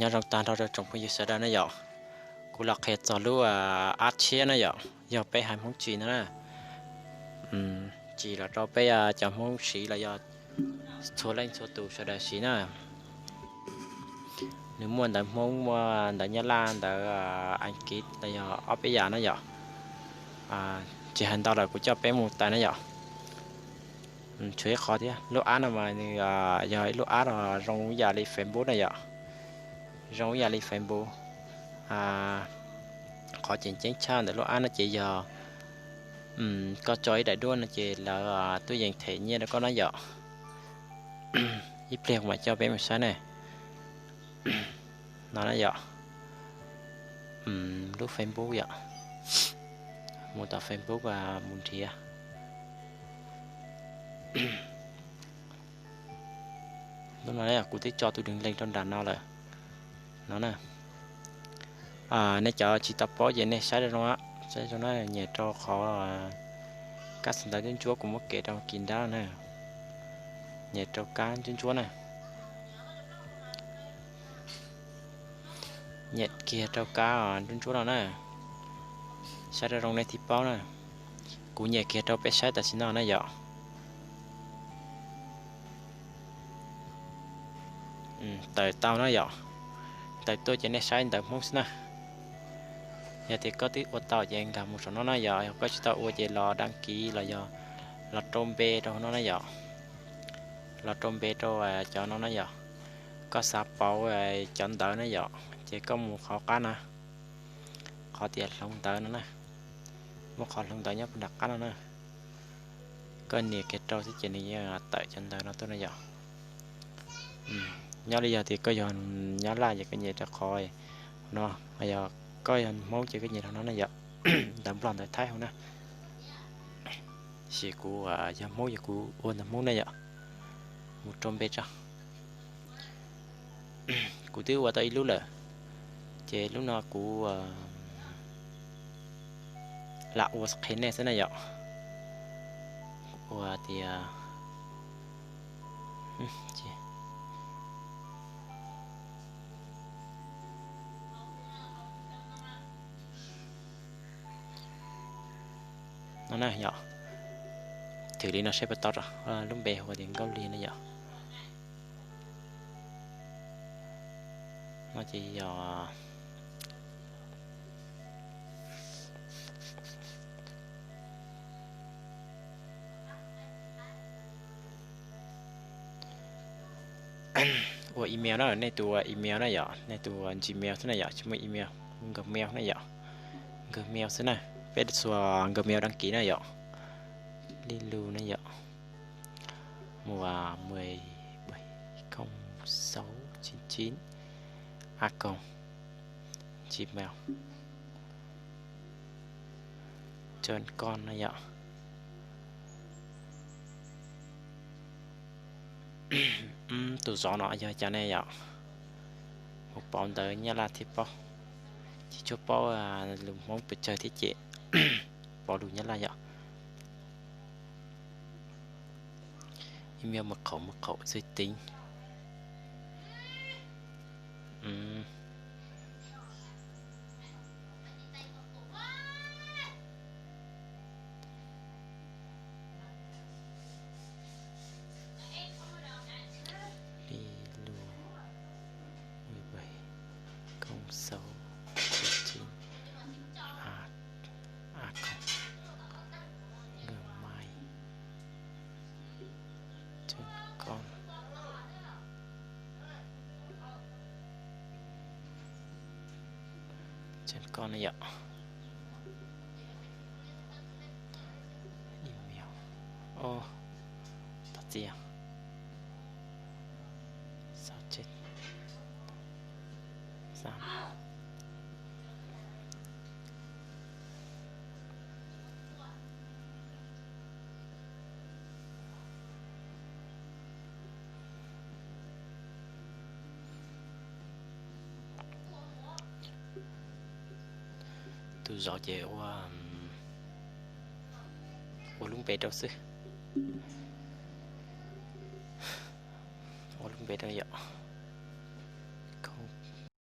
Nyob zoo tag nrho rau tsoom phooj ywg sawv daws na yom. Kuv los qhia txog lub app tshiab na yom, yog peb haiv Hmoob tsim no na. Tsim los rau peb cov Hmoob siv los yog txhua leej txhua tus sawv daws siv na. Nws muaj ntawv Hmoob, muaj ntawv Nyab Laj, ntawv Askiv los yog ob peb yam na yom. Tsis hais ntau lawm kuv coj peb mus tawm na yom. Tshuav ib qhov thiab, lub app no mas nws yog ib lub app zoo ib yam li Facebook na yom. Zoo ib yam li Facebook. Qhov tseem ceeb tshaj ntawm lub app no ces yog koj tso ib daim duab no ces lawv tuaj yeem them nyiaj rau koj na yom. Ib pliag kuv mam coj peb mus saib na. No na yom. Lub Facebook yom. Mus tom Facebook mus nrhiav. Lub no kuv twb tso tus đường link rau nram no lawm. No na. Nej cov tsis tau paub ces nej saib zoo, saib zoo na, nyiam rau qhov kab xav ntawv ntsuab ntsuab kuv muab kev rau kis nrab na. Nyiam rau kab ntsuab ntsuab na. Nyiam kiag rau kab ntsuab ntsuab no na. Saib rau zoo nej thiaj paub na. Kuv nyiam kiag rau peb saib tam sim no na yom. Tawm tau na yom. Tawm tuaj ces nej saib ntawv Hmoob xwb na. Yog tias koj twb ua tau ces nkag mus saum no na yom, yog koj tsis tau ua ces los đăng ký los yog los rau npe rau no na yom. Los rau npe rau cov no na yom. Koj xav pauv cov ntawv na yom, ces koj mus qhov qab na, qhov tias hloov ntawv no na. Muaj qhov hloov ntawv nyob puag nram qab no na. Koj nias kiag rau xwb ces nws yeej tawm cov ntawv no tuaj na yom. Nyob li yog tias koj yog Nyab Laj ces koj nias rau qhov no, yog koj yog Hmoob ces koj nias rau no na yom. Ntawv Nplog ntawv Thaib hauv na. Tab sis kuv yog Hmoob ces kuv ua ntawv Hmoob na yom. Mus rau npe tso. Kuv twb ua tau ib lub lawm, ces lub no kuv lam ua qhia nej xwb na yom. Ua tias no na yom. Thwm li no saib puas tau, lub npe hu tias Nkauj Lig na yom. No ces yog ua email na, nej tus ua email na yom, nej tus ua Gmail xwb na yom, tsis muaj email, Gmail na yom. Gmail xwb na, peb txhua Gmail đăng ký na yom. Li lus na yom. Mus mười bảy không sáu chín chín a còng gmail chấm com na yom. Tus zov no yog cas ne yom? Mus pauv ntawv Nyab Laj thiaj paub, tsis tshua paub lus Hmoob pes tsawg thiab ces pauv lus Nyab Laj yom. Email mật khẩu, mật khẩu giới tính. Li lus mười bảy không sáu chín chín a a còng gmail chấm com. Chấm com na yom. Email. Ov, tau txiv. Sao chết. Sao. Tus zov ces ua, ua lub npe rau xwb. Ua lub npe rau yom.